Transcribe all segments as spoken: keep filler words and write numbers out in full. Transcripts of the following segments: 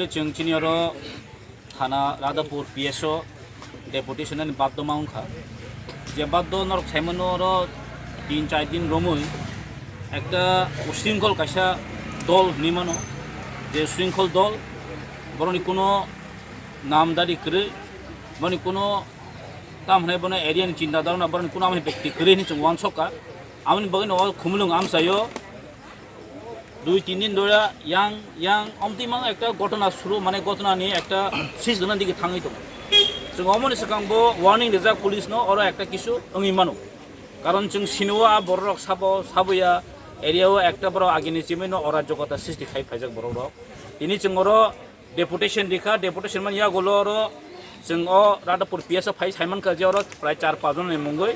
Chwng chini oro thana Radhapur P S o deputation ani baddo ma wngkha. Je baddo norok saimano oro tin char din romwi ekta usringkhol kaisa dol hinwi mano. Je usringkhol dol, boroni kuno namdari kwrwi, boroni kuno tam hwnwi bono area ni chinta dhorona, boroni kuno amoni bekti kwrwi hinwi chwng uansukha. Amoni bagwino o Khumulwng amchaio dui tin din dhora yang yang omtwi mang ekta ghotona suru, mane ghotona ni ekta sis gwnang dige thangwi tongo. Chwng omoni swkang bo warning rijak police no, oro ekta kisu wngwi mano. Karon chwng sinio a bororok sabo saboya area o ekta borok agini chimino orajokota sristi khai phaijak borok rok. Tini chwng oro deputation rikha, deputation man yagulo oro chwng o Radhapur P S o phai saimankha je oro prai char pach jon ni mungwi,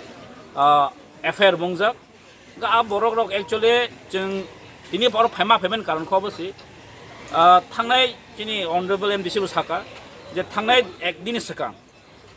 ah, F I R bungjak. Ga a borok rok actually chwng tini borok phaima phaiben karon kho bosi, ah, thangnai chini honorable M D C bo saka je thangnai ek din swkang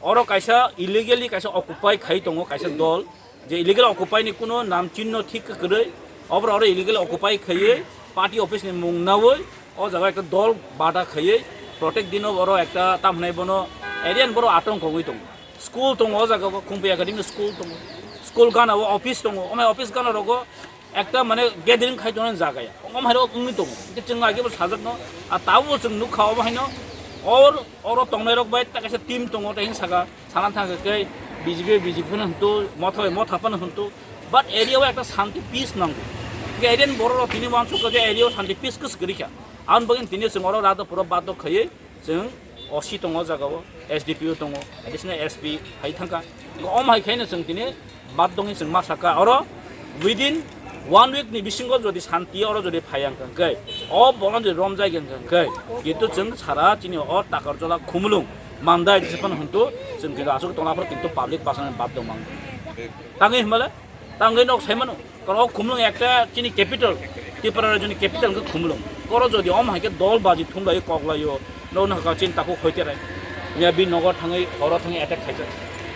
oro kaisa illegally kaisa occupy khai tongo kaisa dol, je illegal occupy ni kuno nam chinno thik kwrwi, obro oro illegal occupy khaiwi party office ni mung nawi o jaga ekta dol bada khaiwi protect dino oro ekta tam hwnai bono area ni borok atong kongwi tongo. School tongo o jaga o, Khumpi Academy school tongo, school gana o office tongo, omai office gana rogo ekta mane gathering khai tongnani jaga ya, omo hai rok wngwi tongo. Hwnkhe chwng age bo sajak no, a tabuk bo chwng nukha omo haino or oro tongnai rok bai ta kaisa team tongo, tei hwn saka sana thang khe B J P, B J P phano hwntu, motha bai motha phano hwntu, but area o ekta shanti peace nango. Hwnkhe area ni borok rok tini uansukha je area o shanti peace kwswk kwrwi kha, aboni bagwi tini chwng oro Radhapur o baddo khaiwi chwng O C tongo o jaga o, S D P O tongo, additional S P hai thangkha. Omo hai khaino chwng tini baddo wngwi chwng ma sakha oro within one week ni bisingo jodi shanti oro jodi phai ang khe, o bono jodi romjai ang khe, kintu chwng sara chini o Takarjola Khumulwng Mandai jesa phano hwntu chwng kintu aswk tongna phoro kintu public bachana baddo mang. Tangwi hwnbale, tangwi nok sai mano. Karon o Khumulwng ekta chini capital, Tripura rajyoni capital wngkha Khumulwng. Oro jodi omo hai khe dol baji thumlai kok laio, no no ka chini takhuk hoite rai. Miya bini nogo thangwi, oro thangwi attack khaijak.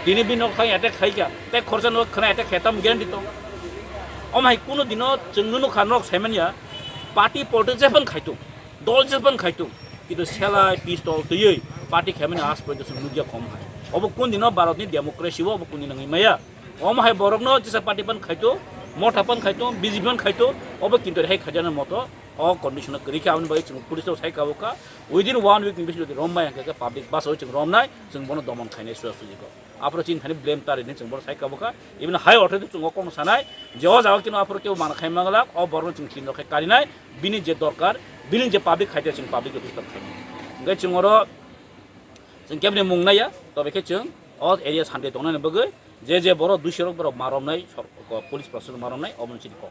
Tini bini nogo thangwi attack khaikha, tei khorsa nogo khwna attack khaitamo guarantee tong. Omo hai kunu dino chwng nunu kha nok saimanya, party politics jephang khaitung, dol jephang khaitung, kintu selai pistol twiwi party khaimani aaj porjonto chwng nukya kom hai. Obo kun dino Bharatni democracy o obo kun dino wngwi maya. Omo hai borokno jesa party pan khaito, motha pan khaito, B J P pan khaito, obo kintu rehai khaijana moto o condition o kwrwi kha, aboni bagwi chwng police rok sai kabo kha, within one week ni bisingo jodi rombai hwnkhe public bus o chwng romnai, chwng bono domon khainai suya suji kok. Aphuru chini thani blame ta rini chwng bono sai kabo kha, even high authority chwng o kokno sanai, je o jaga kino aphuru kebo mana khai manglak, o borokno chwng chini rok khai karinai, bini je dorkar, bini je public khaite chwng public rok disturb khai. Hwnkhe chwng oro chwng kebni mung naiya, tobe khe chwng o area shanti tongnani bagwi je je borok duisorok borok ma romnai, sor-, police proshasonno ma romnai, omono chini kok.